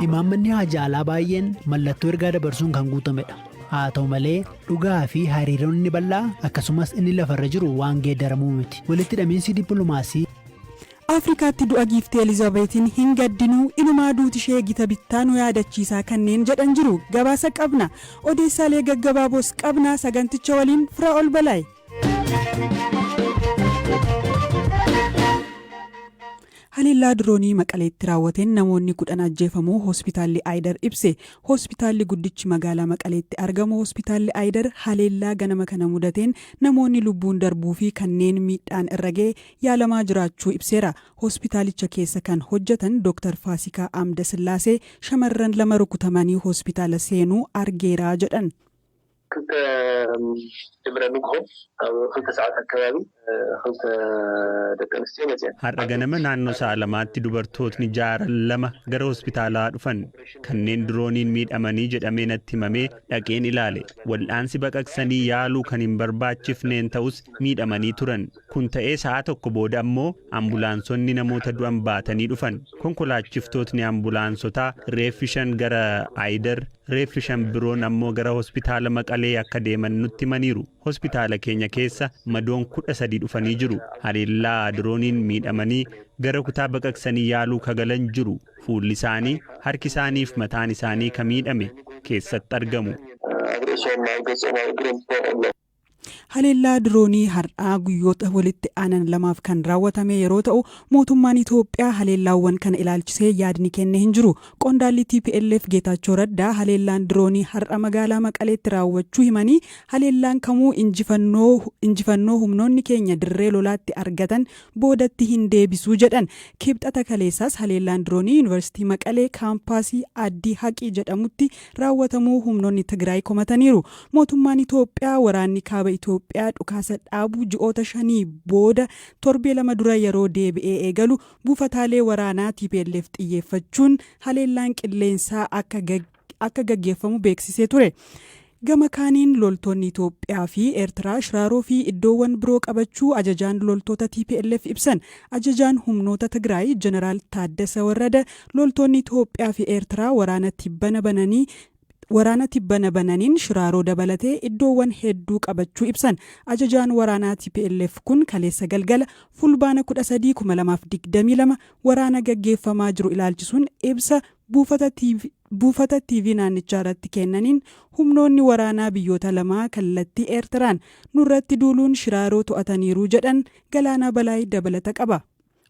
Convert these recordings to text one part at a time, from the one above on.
Imaammanni haajaa alaa baay'een mallattoo ergaa dabarsuun kan guutamedha. Haa ta'u malee, dhugaa fi hariiroon inni bal'aa akkasumas inni lafarra jiru waan geeddaramuu miti. Walitti hidhamiinsi dippilomaasii. Afrikaatti du'a Giiftii Elizabeetiin hin gaddinuu, inumaa duuti ishee gita bittaa nu yaadachiisaa kanneen jedhan jiru. Gabaasa qabna. Odeessaalee gaggabaaboos qabna. Saganticha waliin Firaa'ol Balaay. Haleellaa diroonii Maqaleetti raawwateen namoonni 10 ajjeefamuu Hospitaalli Ayidar ibse. Hospitaalli guddichi magaalaa Maqaleetti argamu Hospitaalli Ayidar haleellaa ganama kana mudateen namoonni lubbuun darbuu fi kanneen miidhaan irra ga'e yaalamaa jiraachuu ibseera. Hospitaalicha keessa kan hojjetan Dooktar Faasikaa Amda Sillaasee shamarran lama rukutamanii hospitaala seenuu argeera jedhan. ክልተ ድምረ ንግሆ ኣብ ክልተ ሰዓት ኣከባቢ ክልተ ደቂ ኣንስትዮ መፂኤን። Har'a ganama naannoo sa'a lamaatti dubartootni jaaran lama gara hospitaalaa dhufan. Kanneen dirooniin miidhamanii jedhamee natti himamee dhaqeen ilaale. Wal'aansi baqaqsanii yaaluu kan hin barbaachifneen ta'us miidhamanii turan. Kun ta'ee sa'a tokko booda ammoo ambulaansonni namoota du'an baatanii dhufan. Konkolaachiftootni ambulaansotaa reeffi shan gara Ayidar, reeffi shan biroon ammoo gara hospitaala Maqalee akka deeman nutti himaniiru. Hospitaala keenya keessa madoon 13 dhufanii jiru. Haleellaa dirooniin miidhamanii gara kutaa baqaqsanii yaaluu kagalan jiru. Fuulli isaanii, harki isaaniif mataan isaanii ka miidhame keessatti argamu. ኣብ ርእሶም ኣብ ገፆም ኣብ እግሮም ዝተወቕዑ ኣለዉ። Haleellaa diroonii har'aa guyyoota walitti aanan lamaaf kan raawwatame yeroo ta'u, mootummaan Itoophiyaa haleellaawwan kana ilaalchisee yaadni kenne hin jiru. Qondaalli TPLF Geetaachoo Raddaa haleellaan diroonii har'a magaalaa Maqaleetti raawwachuu himanii, haleellaan kamuu injifannoo humnoonni keenya dirree lolaatti argatan boodatti hin deebisuu jedhan. Kibxata kaleessaas haleellaan diroonii Yuunivarsiitii Maqalee kaampaasii Addii Haqii jedhamutti raawwatamuu humnoonni Tigraay komataniiru. Mootummaan Itoophiyaa waraanni kaaba Itoophiyaa dhukaasa dhaabuu ji'oota shanii booda torbee 2 dura yeroo deebi'ee eegalu buufataalee waraanaa tplf xiyyeeffachuun haleellaan qilleensaa akka gaggeeffamu beeksisee ture. Gama kaaniin loltoonni Itoophiyaa fi Eertiraa Shiraaroo fi iddoowwan biroo qabachuu ajajaan loltoota tplf ibsan. Ajajaan humnoota Tigraay Jeneraal Taaddasa Warrada loltoonni Itoophiyaa fi Eertiraa waraana tibbana bananii waraana tibbana bananiin Shiraaroo dabalatee iddoowwan hedduu qabachuu ibsan. Ajajaan waraanaa tplf kun kaleessa galgala Fulbaana 13, 2022 waraana gaggeeffamaa jiru ilaalchisuun ibsa buufata buufata TV naannichaa irratti kennaniin humnoonni waraanaa biyyoota lamaa kallattii Eertiraan nurratti duuluun Shiraaroo to'ataniiru jedhan. Galaanaa Balaay dabalata qaba.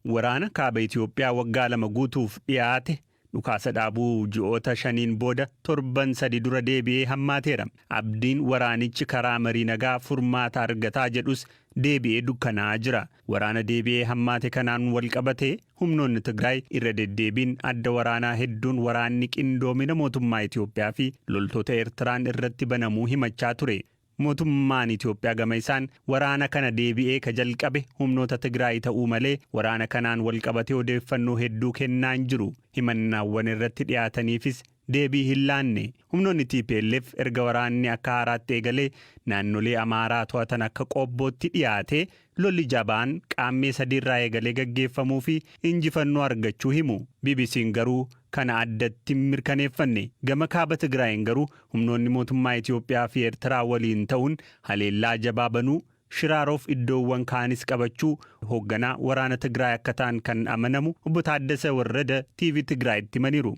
Waraana Kaaba Itoophiyaa waggaa 2 guutuuf dhiyaate dhukaasa dhaabuu ji'oota shaniin booda torban 3 dura deebi'ee hammaateera. Abdiin waraanichi karaa marii nagaa furmaata argataa jedhus deebi'ee dukkanaa'aa jira. Waraana deebi'ee hammaate kanaan walqabatee humnoonni Tigraay irra deddeebiin adda waraanaa hedduun waraanni qindoomina mootummaa Itoophiyaa fi loltoota Eertiraan irratti banamuu himachaa ture. Mootummaan Itoophiyaa gama isaan waraana kana deebi'ee ka jalqabe humnoota Tigraay ta'uu malee waraana kanaan walqabatee odeeffannoo hedduu kennaa hin jiru. Himannaawwan irratti dhiyaataniifis deebii hin laanne. Humnoonni tplf erga waraanni akka haaraatti eegalee naannolee Amaaraa to'atan akka Qoobbootti dhiyaatee lolli jabaan Qaammee 3 irraa eegalee gaggeeffamuu fi injifannoo argachuu himu. BBC'n garuu kana addatti hin mirkaneeffanne. Gama Kaaba Tigraayiin garuu humnoonni mootummaa Itoophiyaa fi Eertiraa waliin ta'uun haleellaa jabaa banuu, Shiraaroof iddoowwan kaanis qabachuu hoogganaa waraana Tigraay akka ta'an kan amanamu Obbo Taaddasa Warrada TV Tigraayitti himaniiru.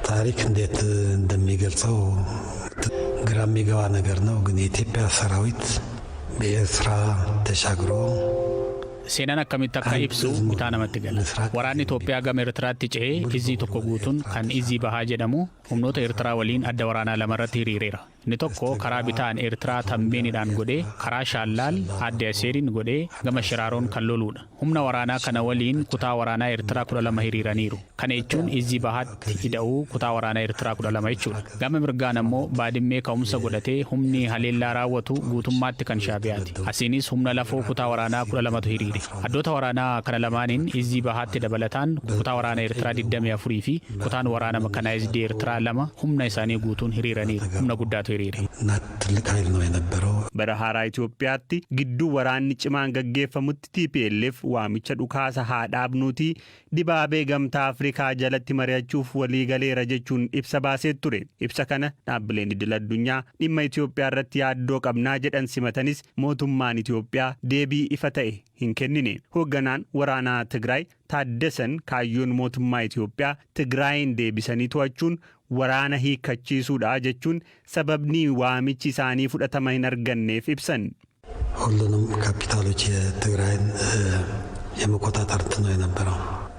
ታሪክ እንዴት እንደሚገልጸው ግራ የሚገባ ነገር ነው። ግን የኢትዮጵያ ሰራዊት በኤርትራ ተሻግሮ Seenaan akkamitti akka ibsu bitaa namatti gala. Waraanni Itoophiyaa gama Eertiraatti ce'ee izzii tokko guutuun kan Izzii Bahaa jedhamu humnoota Eertiraa waliin adda waraanaa lamarratti hiriireera. Inni tokko karaa bitaan Eertiraa Tambeenidhaan godhee karaa Shaallaal Aadde Aseeriin godhee gama Shiraaroon kan loluudha. Humna waraanaa kana waliin kutaa waraanaa Eertiraa 12 hiriiraniiru. Kana jechuun Izzii Bahaatti ida'uu kutaa waraanaa Eertiraa 12 jechuudha. Gama mirgaan ammoo Baadimmee ka'umsa godhatee humni haleellaa raawwatu guutummaatti kan Shaabiyaati. Asiinis humna lafoo kutaa waraanaa 12tu hiriire. Addoota waraanaa kana lamaaniin Izzii Bahaatti dabalataan kutaa waraana Eertiraa 24 fi kutaan waraana makanaayizidii Eertiraa 2 humna isaanii guutuun hiriiraniiru. Humna guddaatu hiriire. hiriire. እና ትልቅ ኃይል ነው የነበረው። Bara haaraa Itoophiyaatti gidduu waraanni cimaan gaggeeffamutti TPLF waamicha dhukaasa haa dhaabnuutii dibaabee Gamtaa Afrikaa jalatti mari'achuuf walii galeera jechuun ibsa baasee ture. Ibsa kana dhaabbileen idil addunyaa dhimma Itoophiyaa irratti yaaddoo qabnaa jedhan simatanis, mootummaan Itoophiyaa deebii ifa ta'e hin kennine. Hoogganaan waraanaa Tigraay Taaddasan kaayyoon mootummaa Itoophiyaa Tigraayin deebisanii to'achuun waraana hiikkachiisuudha jechuun sababni waamichi isaanii fudhatama hin arganneef ibsan. ሁሉንም ካፒታሎች የትግራይን የመቆጣጠር እንትን ነው የነበረው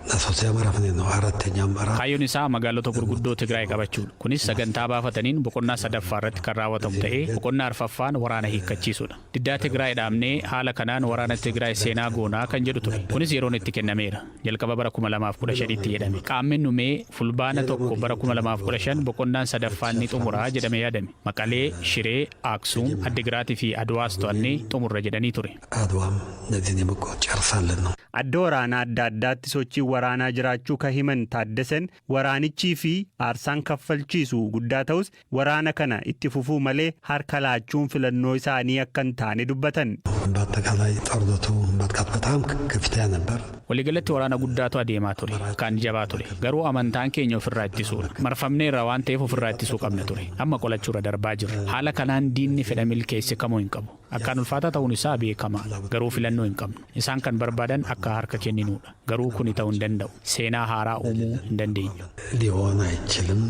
እና ሶስተኛ ምዕራፍ ነው። አራተኛው ምዕራፍ Kaayyoon isaa magaalota gurguddoo Tigraay qabachuudha. Kunis sagantaa baafataniin boqonnaa sadaffaa irratti kan raawwatamu ta'ee, boqonnaa arfaffaan waraana hiikkachiisuudha. Diddaa Tigraay dhaabnee haala kanaan waraana Tigraay seenaa goonaa kan jedhu ture. Kunis yeroon itti kennameera. Jalqaba bara 2015tti jedhame. Qaamni dhumee Fulbaana 1 bara 2015 boqonnaan sadaffaan ni xumuraa jedhame yaadame. Maqalee, Shiree, Aksuum, Addigiraatii fi Adwaas to'annee xumurra jedhanii ture. አድዋም እነዚህን የመቆ ጨርሳለን ነው። Adda waraanaa adda addaatti sochii waraanaa jiraachuu kan himan Taaddasan, waraanichii fi aarsaan kaffalchiisu guddaa ta'us, waraana kana itti fufuu malee harka laachuun filannoo isaanii akka hin taane dubbatan. በአጠቃላይ ጦርነቱ ማጥቃት በጣም ከፍተኛ ነበር። Waliigalatti waraana guddaatu adeemaa ture. Kan jabaa ture. Garuu amantaan keenya ofirraa ittisuudha. Marfamneerra waan ta'eef ofirraa ittisuu qabna ture. Amma qolachuurra darbaa jirra. Haala kanaan diinni fedha milkeesse kamuu hin qabu. Akkaan ulfaataa ta'uun isaa beekamaadha. Garuu filannoo hin qabnu. Isaan kan barbaadan akka harka kenninuudha. Garuu kuni ta'uu hin danda'u. Seenaa haaraa uumuu hin dandeenyu. ሊሆን አይችልም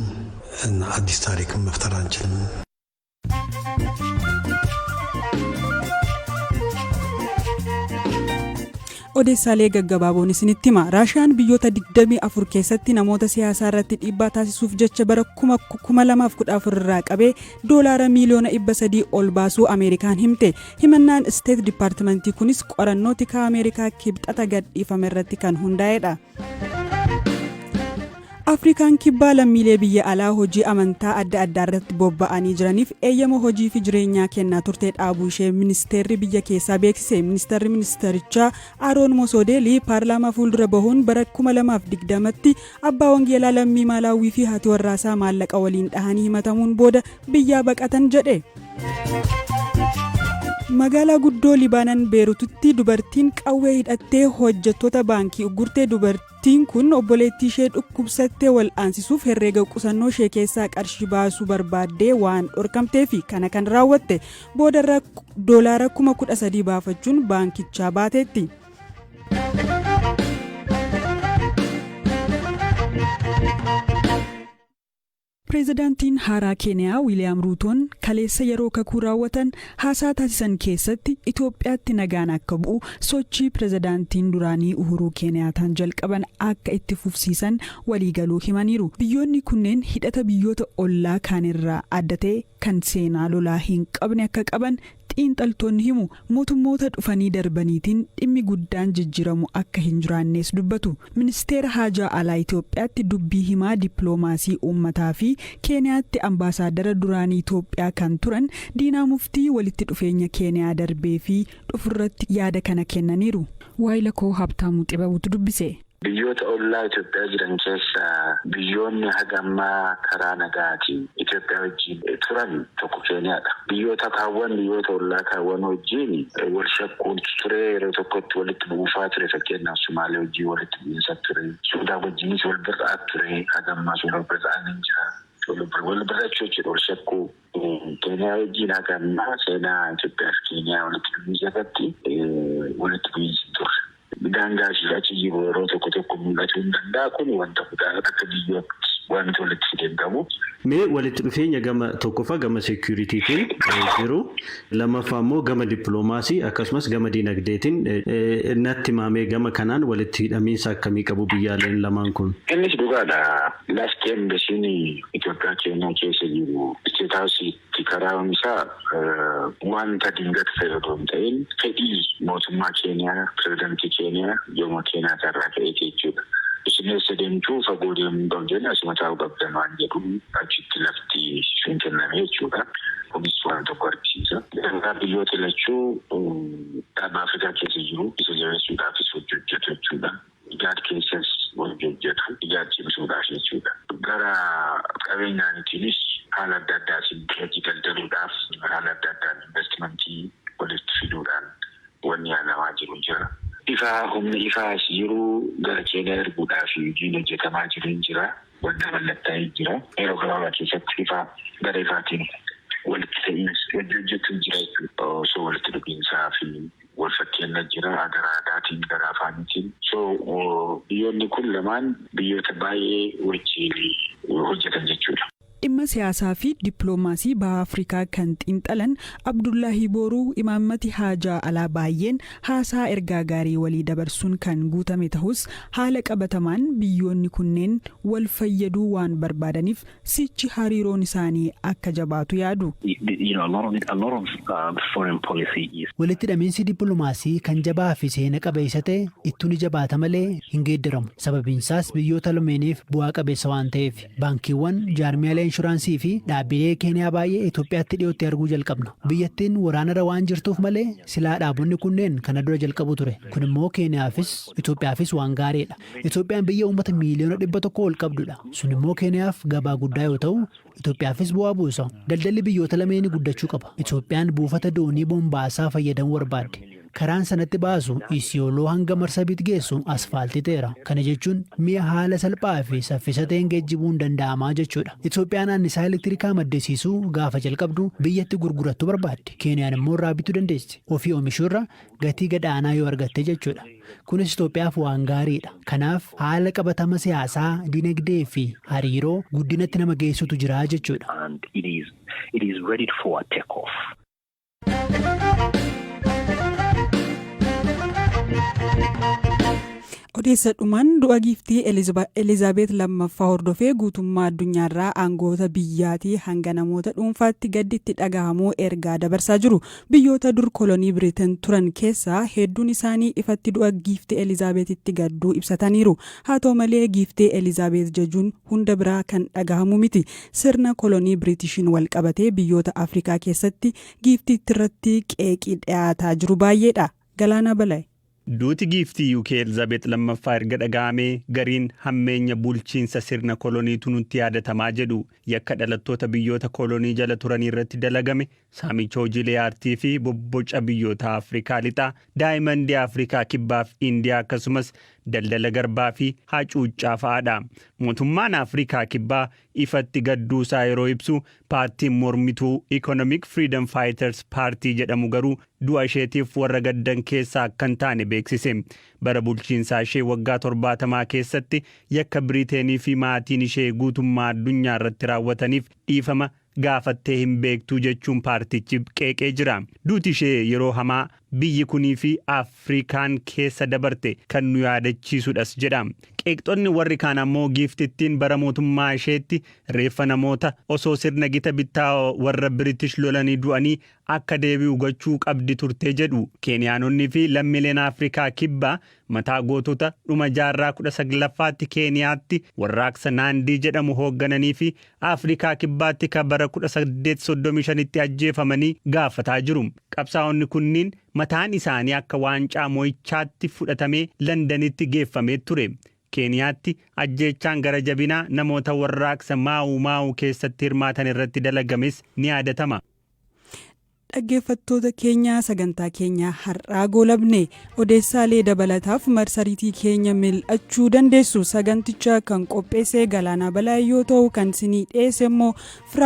እና አዲስ ታሪክም መፍጠር አንችልም። Odeessaalee gaggabaaboon isinitti hima. Raashiyaan biyyoota 24 keessatti namoota siyaasaa irratti dhiibbaa taasisuuf jecha bara 2014 irraa qabee doolaara miiliyoona 300 ol baasuu Ameerikaan himte. Himannaan State Departmentii kunis qorannoo tikaa Ameerikaa Kibxata gadhiifame irratti kan hundaa'edha. Afrikaan Kibbaa lammiilee biyya alaa hojii amantaa adda addaa irratti bobba'anii jiraniif eeyyama hojii fi jireenyaa kennaa turte dhaabuu ishee ministeerri biyya keessaa beeksise. Ministeerri ministeerichaa Aaroon Mosodeelii paarlaamaa fuuldura bahuun bara 2020tti abbaa wangeelaa lammii Maalaawii fi haati warraasaa maallaqa waliin dhahanii himatamuun booda biyyaa baqatan jedhe. Magaalaa guddoo Libaanan Beeruutitti dubartiin qawwee hidhattee hojjettoota baankii uggurtee. Dubartiin kun obboleettii ishee dhukkubsattee wal'aansisuuf herreega qusannoo ishee keessaa qarshii baasuu barbaaddee waan dhorkamteefi kana kan raawwatte. Boodarra doolaara 13,000 baafachuun baankichaa baateetti. Pireezidaantiin haaraa Keeniyaa Wiiliyaam Ruutoon kaleessa yeroo kakuu raawwatan haasaa taasisan keessatti Itoophiyaatti nagaan akka bu'u sochii pireezidaantiin duraanii Uhuruu Keeniyaataan jalqaban akka itti fufsiisan waliigaluu himaniiru. Biyyoonni kunneen hidhata biyyoota ollaa kaanirraa adda ta'e kan seenaa lolaa hin qabne akka qaban xiinxaltoonni himu. Mootummoota dhufanii darbaniitiin dhimmi guddaan jijjiiramu akka hin jiraannes dubbatu. Ministeera haajaa alaa Itoophiyaatti dubbii himaa dippiloomaasii uummataa fi Keeniyaatti ambaasaadara duraanii Itoophiyaa kan turan Diinaa Muftii walitti dhufeenya Keeniyaa darbee fi dhufurratti yaada kana kennaniiru. Waayila koo Habtaamuu Xibabuutu dubbise. Biyyoota ollaa Itoophiyaa jiran keessaa biyyoonni haga ammaa karaa nagaatiin Itoophiyaa wajjin turan tokko Keeniyaadha. Biyyoota kaawwan, biyyoota ollaa kaawwan wajjin wal shakkuun ture, yeroo tokkotti walitti bu'uufaa ture. Fakkeenyaaf, Sumaalee wajjin walitti bu'iinsa ture. Suudaan wajjinis wal bir'aa ture. Haga ammaas wal bir'aan hin jira. Wal bir'achuu jechuudha, wal shakkuu. Keeniyaa wajjin haga ammaa seenaa Itoophiyaa fi Keeniyaa walitti dhufiinsa irratti walitti bu'iinsi ture. Daangaa fi achi jiru yeroo tokko tokko mul'achuu hin danda'a. Kun wanta guddaa akka biyyaatti wanti walitti fide hin qabu. Mee walitti dhufeenya gama tokkoffaa gama seekuriitiitiin jiru, lammaffaa immoo gama dippiloomaasii, akkasumas gama dinagdeetiin natti himamee, gama kanaan walitti hidhamiinsa akkamii qabu biyyaaleen lamaan kun? Innis dhugaadha. Lafti embasiin Itoophiyaa Keeniyaa keessa jiru State Houseitti karaa isaa wanta dingata ta'e otoo hin ta'in fedhii mootummaa Keeniyaa, pirezidantii Keeniyaa Jomo Keeniyaata irraa ka'eeti jechuudha. Isin eessa deemtuu, fagoo deemuu qabdan, asuma taa'uu qabdan waan jedhu achitti lafti sun kenname jechuudha. Kunis waan tokko argisiisa. Dangaa biyyoota lachuu dhaaba Afrikaa keessa jiru isa jabeessuudhaafis hojii hojjetu jechuudha. IGAD keessas hojii hojjetu, IGAD cimsuudhaaf jechuudha. Gara qabeenyaaniitiinis Haala adda addaatiin hojii daldaluudhaaf, haala adda addaan investimentii walitti fiduudhaan wanni yaalamaa jiru jira. Ifaa, humni ifaa as jiru gara Keeniyaa erguudhaaf hojiin hojjetamaa jiru hin jira. Wanta mallattaa'ee jira. Yeroo gabaabaa keessatti ifaa gara ifaatiin walitti ta'iinsi hojii hojjetu jira jechuudha. Osoo walitti dhufiinsaa fi wal fakkeenya jira gara aadaatiin, gara afaaniitiin. So biyyoonni kun lamaan biyyoota baay'ee wajjin hojjetan jechuudha. Dhimma siyaasaa fi dippiloomaasii Baha Afrikaa kan xiinxalan Abdullahi Booruu, imaammati haajaa alaa baay'een haasaa ergaa gaarii walii dabarsuun kan guutame ta'us, haala qabatamaan biyyoonni kunneen wal fayyaduu waan barbaadaniif sichi hariiroon isaanii akka jabaatu yaadu. Walitti hidhamiinsi dippiloomaasii kan jabaa fi seena qabeessa ta'e ittuu ni jabaata malee hin geeddaramu. Sababiinsaas biyyoota lameeniif bu'aa qabeessa waan ta'eef. Baankiiwwan, jaarmiyaalee inshuraansii fi dhaabbilee Keeniyaa baay'ee Itoophiyaatti dhiyootti arguu jalqabna. Biyyattiin waraanarra waan jirtuuf malee silaa dhaabonni kunneen kana dura jalqabu ture. Kun immoo Keeniyaafis Itoophiyaafis waan gaariidha. Itoophiyaan biyya uummata miiliyoona 100 ol qabdudha. Sun immoo Keeniyaaf gabaa guddaa yoo ta'u, Itoophiyaafis bu'aa buusa. Daldalli biyyoota lameenii guddachuu qaba. Itoophiyaan buufata doonii Bombaasaa fayyadamuu barbaadde. Karaan sanatti baasu Isiyooloo hanga Marsabit geessu asfaaltii ta'eera. Kana jechuun mi'a haala salphaa fi saffisa ta'een geejjibuun danda'amaa jechuudha. Itoophiyaan annisaa elektirikaa maddisiisuu gaafa jalqabdu biyyatti gurgurattu barbaadde. Keeniyaan immoo irraa bituu dandeessi. Ofii oomishuu irra gatii gad aanaa yoo argatte jechuudha. Kunis Itoophiyaaf waan gaariidha. Kanaaf haala qabatama siyaasaa, dinagdee fi hariiroo guddinatti nama geessutu jira jechuudha. And it is ready for a takeoff. Odeessa dhumaan, du'a giiftii Elizaabeet Lammaffaa hordofee guutummaa addunyaarraa aangoota biyyaatii hanga namoota dhuunfaatti gaddi itti dhagahamuu ergaa dabarsaa jiru. Biyyoota dur kolonii Biriteen turan keessaa hedduun isaanii ifatti du'a giiftii Elizaabeetitti gadduu ibsataniiru. Haa ta'u malee, giiftii Elizaabeet jajuun hunda biraa kan dhagahamu miti. Sirna kolonii Biriitishiin wal qabatee biyyoota Afrikaa keessatti giiftiitti irratti qeeqii dhiyaataa jiru baay'eedha. Galaanaa Balaayi. Duuti giiftii UK Elizaabeet Lammaffaa erga dhaga'amee gariin hammeenya bulchiinsa sirna koloniitu nutti yaadatamaa jedhu. Yakka dhalattoota biyyoota kolonii jala turanii irratti dalagame, saamicha hojiilee aartii fi bobboca biyyoota Afrikaa Lixaa, daayimandii Afrikaa Kibbaaf Indiyaa, akkasumas daldala garbaa fi hacuuccaa fa'aadha. Mootummaan Afrikaa Kibbaa ifatti gadduusaa yeroo ibsu, paartiin mormituu Economic Freedom Fighters Paartii jedhamu garuu du'a isheetiif warra gaddan keessaa akka hin taane beeksise. Bara bulchiinsaa ishee waggaa 70 keessatti yakka Biriteenii fi maatiin ishee guutummaa addunyaa irratti raawwataniif dhiifama gaafattee hin beektuu jechuun paartichi qeeqee jira. Duuti ishee yeroo hamaa biyyi kunii fi Afrikaan keessa dabarte kan nu yaadachiisudhas jedha. Qeeqxonni warri kaan ammoo giiftittiin bara mootummaa isheetti reeffa namoota osoo sirna gita bittaa warra Biritish lolanii du'anii akka deebi'u gochuu qabdi turte jedhu. Keeniyaanonni fi lammiileen Afrikaa Kibbaa mataa gootota dhuma jaarraa 19ffaatti Keeniyaatti warraaqsa Naandii jedhamu hooggananii fi Afrikaa Kibbaatti kan bara 1835tti ajjeefamanii gaafataa jiru. Qabsaa'onni kunniin mataan isaanii akka waancaa mo'ichaatti fudhatamee Londanitti geeffamee ture. Keeniyaatti ajjeechaan gara jabinaa namoota warraaqsa Maa'u Maa'u keessatti hirmaatan irratti dalagames ni yaadatama. Dhaggeeffattoota keenya, sagantaa keenya har'aa goolabne. Odeessaalee dabalataaf marsariitii keenya mil'achuu dandeessu. Saganticha kan qopheesse Galaanaa Balaa yoo ta'u, kan isinii dhiyeesse immoo